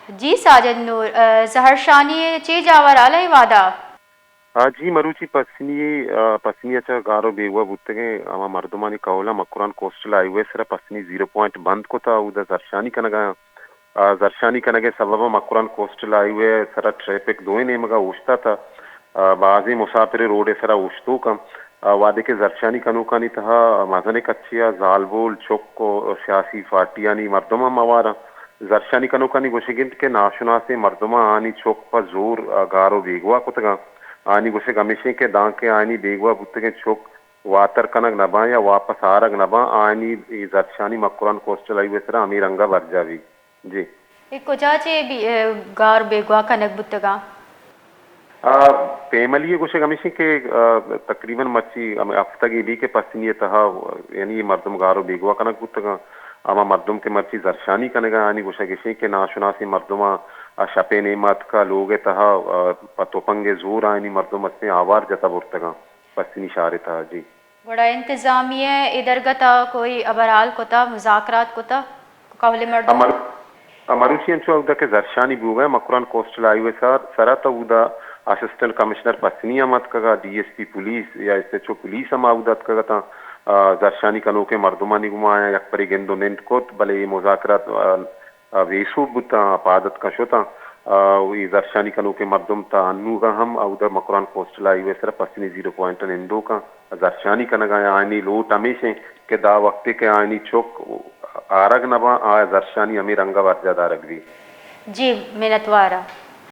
جی ساجد نور، زہرشانی چی جاور آلہ وہدا؟ آ جی، مروچی پسنی، آ، پسنی ء چہ گار و بیگواہ بوتگیں ہما مردمانی کہولاں مکران کوسٹل ہائی وے سرا پسنی زیرو پوائنٹ بند کتا، اودا زرشانی کنگا، آ، زرشانی کنگے سببا مکران کوسٹل ہائی وے سرا ٹریفک دوئیں نیمگا اوشتاتا، آ، بازیں مسافر روڈ سرا اوشتوکاں۔ آ، وہدے کہ زرشانی کنوکانی تہا مزن کچیا زالبول، چک و سیاسی پارٹیانی مردم ہم ہوار انت۔ زرشانی کنوکانی گوشگ انت کہ ناشناسیں مردماں آنی چک پہ زور، آ، گار و بیگواہ کتگاں۔ آنی گوشگ ہمیش انت کہ دانکہ آنی بیگواہ بوتگیں چک واتر کنگ نہ باں یا واپس آرگ نہ باں، آنی اے زرشانی مکران کوسٹل ہائی وے سرا ہمے رنگا برجا بیت۔ جی۔ اے کجا چہ بی-، اے، گار بیگواہ کنگ بوتگاں؟ آ، فیملی ء گوشگ ہمیش انت کہ، آ، تقریباً مرچی ہمے ہفتگے بی کہ پسنی ء تہا، یعنی اے مردم گار و بیگواہ کنگ بوتگاں۔ ہما مردم کہ مرچی زرشانی کنگا، آنی گوشگ اش انت کہ ناشناسیں مردماں آ شپے نیما اتکا لوگ ء تہا، آ، پہ تپنگ ء زور آنی مردم استیں آوار جتا برتگاں پسنی شہر ء تہا۔ جی۔ گڑا انتظامیہ ء اے درگت ء کوئی ہبر حال کتا، مذاکرات کتا؟ کہول مردم؟ امر-، امروچی انچو اودا کہ زرشانی بوگا مکران کوسٹل ہائی وے سر-، سرا تا اودا اسسٹنٹ کمشنر پسنی ہم اتکگا، ڈی ایس پی پولیس یا ایس ایچ او پولیس ہم اودا اتکگا تا، آ، زرشانی کنوکیں مردمانی گوما آیاں یک پرے گند و نند کت، بلے اے مذاکرات، آ، آ، بے سوب بوتاں، آ پاد اتکاں شتاں۔ آ، اے زرشانی کنوکیں مردم تا انوگا ہم اودا مکران کوسٹل ہائی وے سرا پسنی زیرو پوائنٹ ء نندوکاں زرشانی کنگا آں۔ آیانی لوٹ ہمیش انت کہ دا وقتے کہ آیانی چک آرگ نہ باں، آ زرشانی ہمے رنگا برجا دارگ بی۔ جی، منتوار آں۔